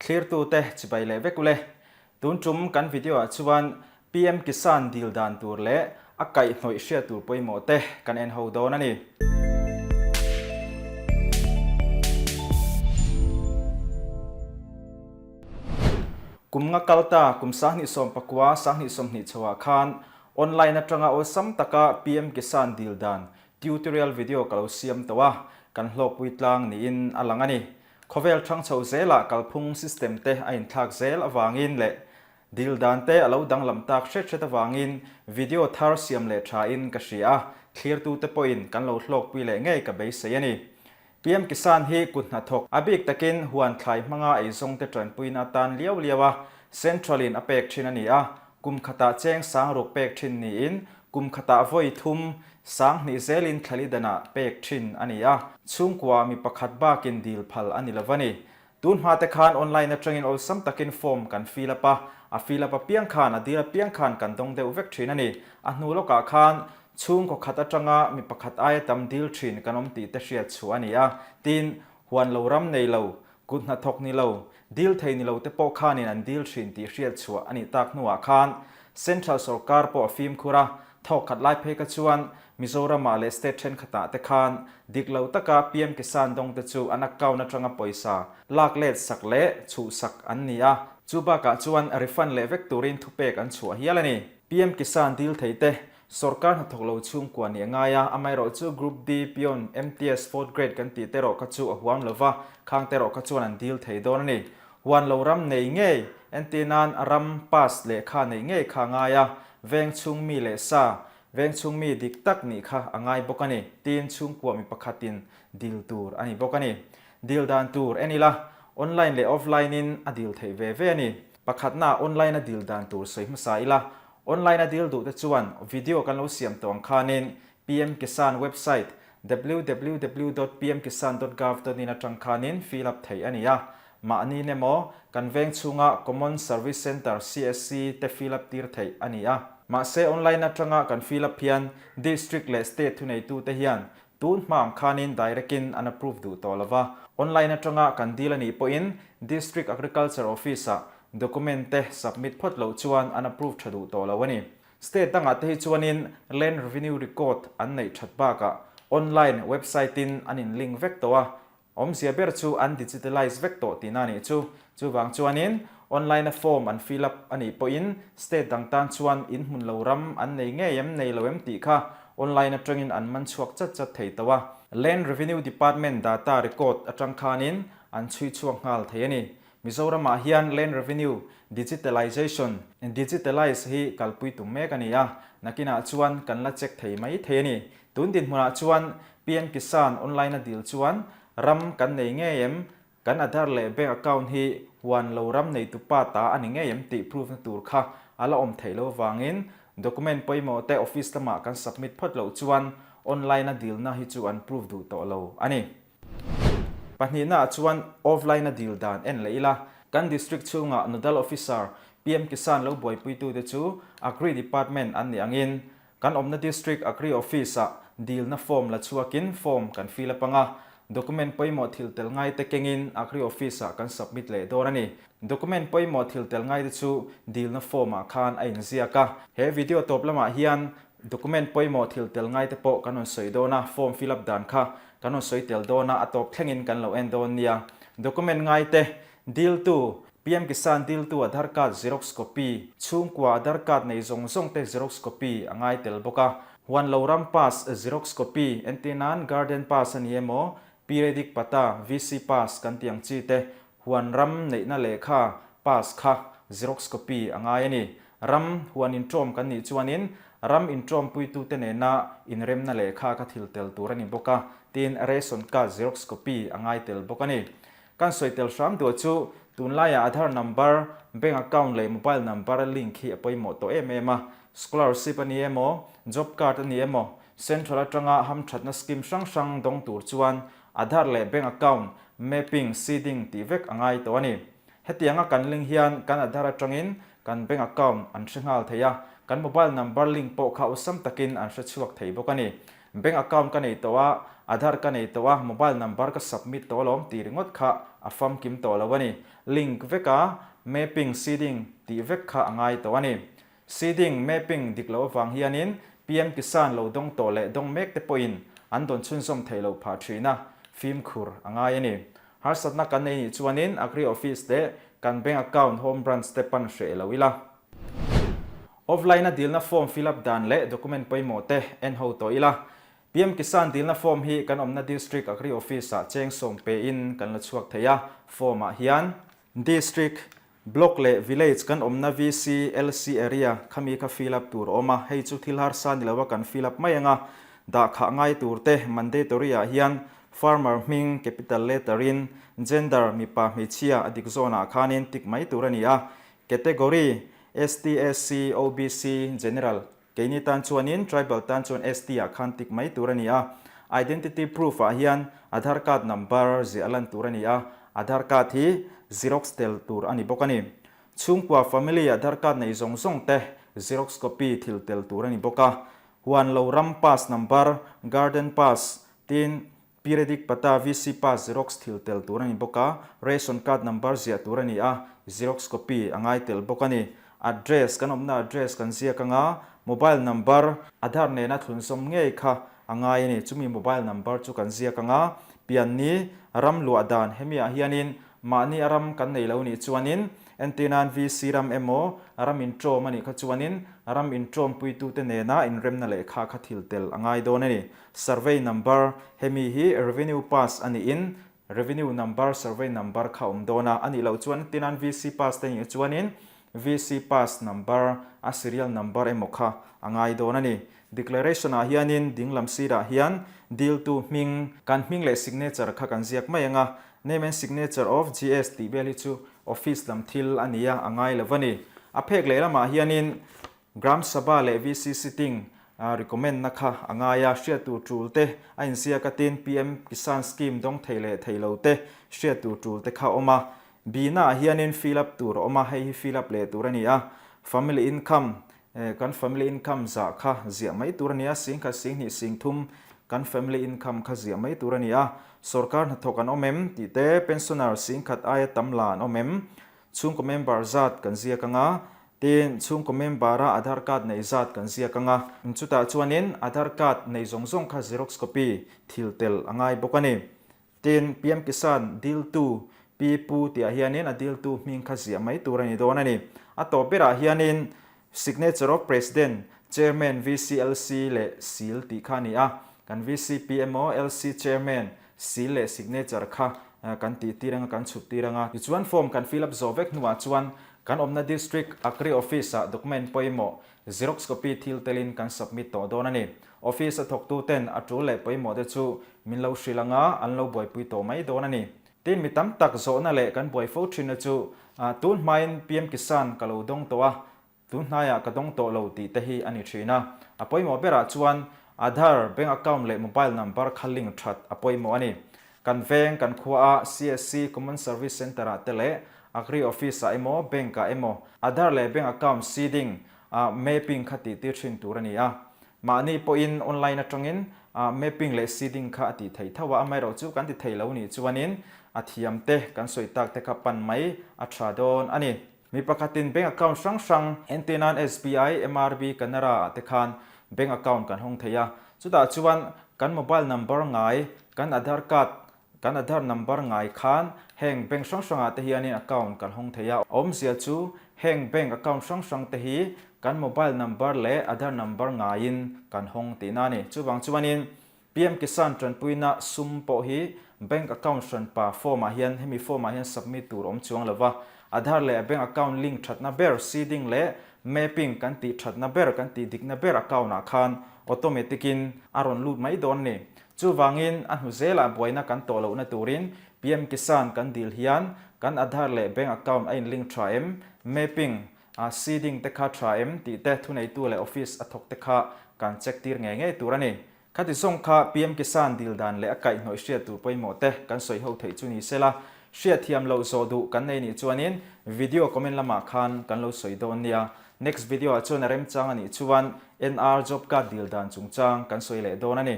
Thlirtute chibai leh vek ule. Tun tum kan video ah chuan PM Kisan dil dan tur leh a kaihhnawih hriat tur pawimawh te kan en ho dawn a ni. Kum nga kal ta kum 2019, 2020 chho ah khan online atanga awlsam taka PM Kisan dil dan tutorial video ka lo siam tawh a, kan hlawkpui tlang niin a lang a ni. Khawvel thang chho zelah kalphung system te a inthlak zel avangin leh dil dan te a lo danglam tak hret hret avangin video thar siam leh tha in ka hria a, thlirtute pawhin kan lo hlawkpui leh ngei ka beisei a ni. PM Kisan hi kut hnathawk a bik takin huan thlai hmanga eizawngte tanpuina atan liau liau a Central in a pek thin a ni a, kum khatah cheng sang ruk pek thin niin kum khatah vawi thum 2000 zelin thlali danah pek thin a ni a, chhungkua mi pakhat bakin dil phal a ni lo va ni. Tun hma te khan online atangin awlsam takin form kan fill up a, a fill up apiang khan, a dil apiang khan kan dawng deuh vek thin a ni. A hnu lawkah khan chhungkaw khat atanga mi pakhat aia tam dil thin kan awm tih te hriat chhuah a ni a, tin, huan lo ram nei lo, Kut hnathawk ni lo, dil thei ni lo te pawh khanin an dil thin tih hriat chhuah a nih tak hnuah khan Central sawrkar pawh a fimkhur a, thawk khat lai phei kha chuan Mizoramah leh state thenkhatah te khan dik lo taka PM Kisan dawng te chu an account atanga pawisa lak let sak leh chhuh sak an ni a, chu bakah chuan refund leh vek turin thupek an chhuah hial a ni. PM Kisan dil thei te Sorkar hnathawk lo chhungkua nih a ngai a, amaherawh chu Group D, Peon, MTS, Fourth Grade kan tih te erawh kha chu a huam lo va, khang te erawh kha chuan an dil thei dawn a ni. Huan lo ram nei ngei, entir nan ram pass lehkha neih ngei kha a ngai a, veng chhung mi leh sa, veng chhung mi dik tak nih kha a ngai bawk a ni, tiin chhungkua mi pakhatin dil tur a ni bawk a ni. Dil dan tur en ila, online leh offline in a dil theih ve ve a ni. Pakhatna online a dil dan tur sawi hmasa ila, Online a dil duh te chuan video kan lo siam tawh ang khanin PM Kisan website www dot pmkisan dot gov dot in atang khanin fill up theih a ni a. Mahni nemaw kan veng chhunga Common Service Centre, CSC, te fill up tir theih a ni a. Mahse online atanga kan fill up hian District leh State thuneitute hian tun hma ang khanin direct in an approve duh tawh lova. Online atanga kan dil a nih pawhin District Agriculture Office ah Document te submit phawt loh chuan an approve tha duh tawh lo a ni. State dangah te hi chuanin Land Revenue Record an neih that bakah online website in an in link vek tawh a, awmzia ber chu an digitalize vek tawh tihna a nih chu. Chuvang chuanin online a form an fill up a nih pawhin state dang tan chuan in hmun lo ram an nei ngei em nei lo em tih kha online atangin an man chhuak chat chat thei tawh a. Land Revenue Department data record atang khanin an chhui chhuak nghal thei a ni. Mizoramah hian Land Revenue Digitalization, Digitalize, hi kalpui tum mek a ni a, nakinah chuan kan la check thei mai thei a ni. Tun dinhmunah chuan PM Kisan online a dil chuan ram kan nei ngei em, kan Aadhaar leh bank account hi huan lo ram neitu pa ta a ni ngei em tih proof na tur kha a la awm theih lo avangin document pawimawh te office lamah kan submit phawt loh chuan online a dilna hi chu an proof duh tawh lo a ni. Pahnihnaah chuan offline a dil dan en leh ila, kan district chhunga Nodal Officer PM Kisan lo buaipuitute chu Agri Department an nih angin kan awmna District Agri Office-ah dilna form la chhuakin form kan fill up anga, document pawimawh thil tel ngaite kengin Agri Office-ah kan submit leh dawn a ni. Document pawimawh thil tel ngaite chu dilna form-ah khan a inziak a. He video tawp lamah hian Document pawimawh thil tel ngai te pawh kan rawn sawi dawn a, form fill up dan kha kan rawn sawi tel dawn a, a tawp thlengin kan lo en dawn nia. Document ngai te, Diltu, PM Kisan diltu Aadhaar card xerox copy, chhungkua Aadhaar card nei zawng zawng te xerox copy a ngai tel bawk a. Huan lo ram pass xerox copy, entir nan garden pass a ni emaw, Periodic Patta, VC pass kan tih ang chi te, huan ram neihna lehkha pass kha xerox copy a ngai a ni. Ram huan inṭawm kan nih chuanin ram inṭawmpuitute nena inremna lehkha kha thil tel tur a ni bawk a, tiin ration card xerox copy a ngai tel bawk a ni. Kan sawi tel hram duah chu tunlaiah Aadhaar number, bank account leh mobile number link hi a pawimawh tawh em em a, scholarship a ni emaw, job card a ni emaw, central atanga hamthatna scheme hrang hrang dawng tur chuan Aadhaar leh bank account mapping, seeding tih vek a ngai tawh a ni. Hetianga kan link hian kan Aadhaar atangin kan bank account an hre nghal thei a, kan mobile number link pawh kha awlsam takin an hre chhuak thei bawk a ni. Bank account ka nei tawh a, Aadhaar ka nei tawh a, mobile number ka submit tawh alawm tih ringawt kha a famkim tawh lo a ni. Link veka mapping, seeding tih vek kha a ngai tawh a ni. Seeding, mapping dik loh avang hianin PM Kisan lo dawng tawh leh dawng mek te pawhin an dawn chhunzawm theih loh phah thin a, fimkhur a ngai a ni. Harsatna kan nei nih chuanin Agri Office leh kan bank account home branch te pan hreh lo ila. Offline a dilna form fill up dan leh document pawimawh te en ho tawh ila. PM Kisan dilna form hi kan awmna District Agri Office ah cheng sawm pe in kan la chhuak thei a, form ah hian. District, Block leh Village kan awmna VC, LC area khami kha fill up tur a awm a, hei chu thil harsa ni lo a kan fill up mai anga dah khah ngai tur te mandatory ah hian farmer hming capital letter in gender mipa hmeichhia a dik zawn ah khanin tick mai tur a ni a, category ST, SC, OBC, General Keini tan chuanin tribal tan chuan ST ah khan tik mai tur a ni a, identity proof ah hian Aadhaar card number ziah lan tur a ni a, Aadhaar card hi xerox tel tur a ni bawk a ni. Chhungkua family Aadhaar card nei zawng zawng te xerox copy thil tel tur a ni bawk a. Huan lo ram pass number, garden pass, tin Periodic Patta VC Pass Xerox thil tel tur a ni bawk a, Ration Card number ziah tur a ni a, Xerox copy a ngai tel bawk a ni. Address, kan awmna address kan ziak anga, Mobile number, Aadhaar nena thlunzawm ngei kha a ngai a ni, chumi mobile number chu kan ziak anga, pianni, ram luah dan, hemi ah hianin mahni a ram kan nei lo nih chuanin, entir nan VC ram emaw, ram inṭawm a nih kha chuanin ram inṭawmpuitute nena inremna lehkha kha thil tel a ngai dawn a ni. Survey number, Hemi hi revenue pass a niin revenue number, survey number kha awm dawn a, a nih loh chuan tinan VC pass te nih chuanin VC pass number, a serial number emaw kha a ngai dawn a ni. Declaration ah hianin dinglam sirah hian diltu hming, kan hming leh signature kha kan ziak mai ang a, name and signature of GS tih vel hi chu office lam thil a nia a ngai lo a ni. A phek lehlamah hianin Gram Sabha leh VC sitting recommend na kha a ngai a, hriat tur tul te a inziak a tin PM Kisan scheme dawng thei leh thei lo te hriat tur tul te kha a awm a. B na ah hianin fill up tur a awm a, hei hi fill up leh tur a ni a. Family income, kan family income zah kha ziah mai tur a ni a, singkhat, singhnih, singthum kan family income kha ziah mai tur a ni a. Sorkar hnathawk an awm em tih te, pensioner singkhat aia tam la an awm em? Chhungkaw member zat kan ziak anga, Tin, chhungkaw member-a Aadhaar card nei zat kan ziak anga, chutah chuanin Aadhaar card nei zawng zawng kha xerox copy thil tel a ngai bawk a ni. Tin, PM Kisan diltu Pi Pu tihah hianin a diltu hming kha ziah mai tur a ni dawn a ni. A tawp berah hianin Signature of President, Chairman VCLC leh seal tih kha a ni a, kan VCP emaw LC Chairman seal leh signature kha kan tih tir anga kan chhut tir anga. Tichuan form kan fill up zawh vek hnuah chuan Kan awmna District Agri Office-ah document pawimawh Xerox copy thil telin kan submit tawh dawn a ni. Office a thawktuten a tul leh pawimawh te chu min lo hrilh anga an lo buaipui tawh mai dawn a ni. Tin, mi tam tak zawhna leh kan buai fo thinna chu tun hmain PM Kisan ka lo dawng tawh a, tun hnaiah ka dawng tawh lo tih te hi a ni thin a. A pawimawh berah chuan Aadhaar, bank account leh mobile number kha link that a pawimawh a ni. Kan veng, kan khuaah CSC, Common Service Centre ah te leh Agri Office ah emaw, Bank ah emaw Aadhaar leh Bank Account seeding ah mapping kha tih tir thin tur a ni a. Mahni pawhin online atangin mapping leh seeding kha a tih theih tho a, amaherawh chu kan ti thei lo nih chuanin a thiam te kan sawi tak te kha pan mai a tha dawn a ni. Mi pakhatin bank account hrang hrang, entirnan SBI, MRB, Canara ah te khan bank account kan hawng thei a. Chutah chuan kan mobile number ngai, kan Aadhaar card, kan Aadhaar number ngai khan heng bank hrang hrangah te hianin account kan hawng thei a. Awmzia chu heng bank account hrang hrang te hi kan mobile number leh Aadhaar number ngaiin kan hawng tihna a ni. Chuvang chuanin PM Kisan tanpuina sum pawh hi bank account hranpa form ah hian hemi form ah hian submit tur awm chuang lova, Aadhaar leh a bank account link thatna ber seeding leh mapping kan tih thatna ber kan tih dikna ber account ah khan automatic in a rawn lut mai dawn ni. Chuvangin a hnu zelah buaina kan tawh lohna turin PM Kisan kan dil hian kan Aadhaar leh bank account a in link tha em, mapping a seeding te kha tha em tih te thuneitu leh office a thawk te kha kan check tir ngei ngei tur a ni. Khati zawng kha PM Kisan dil dan leh a kaihhnawih hriat tur pawimawh te kan sawi ho theih chu ni sela, hriatthiam loh zawh duh kan nei nih chuanin video comment lamah khan kan lo sawi dawn nia. Next video ah chuan a remchang a nih chuan NR job card dil dan chungchang kan sawi leh dawn a ni.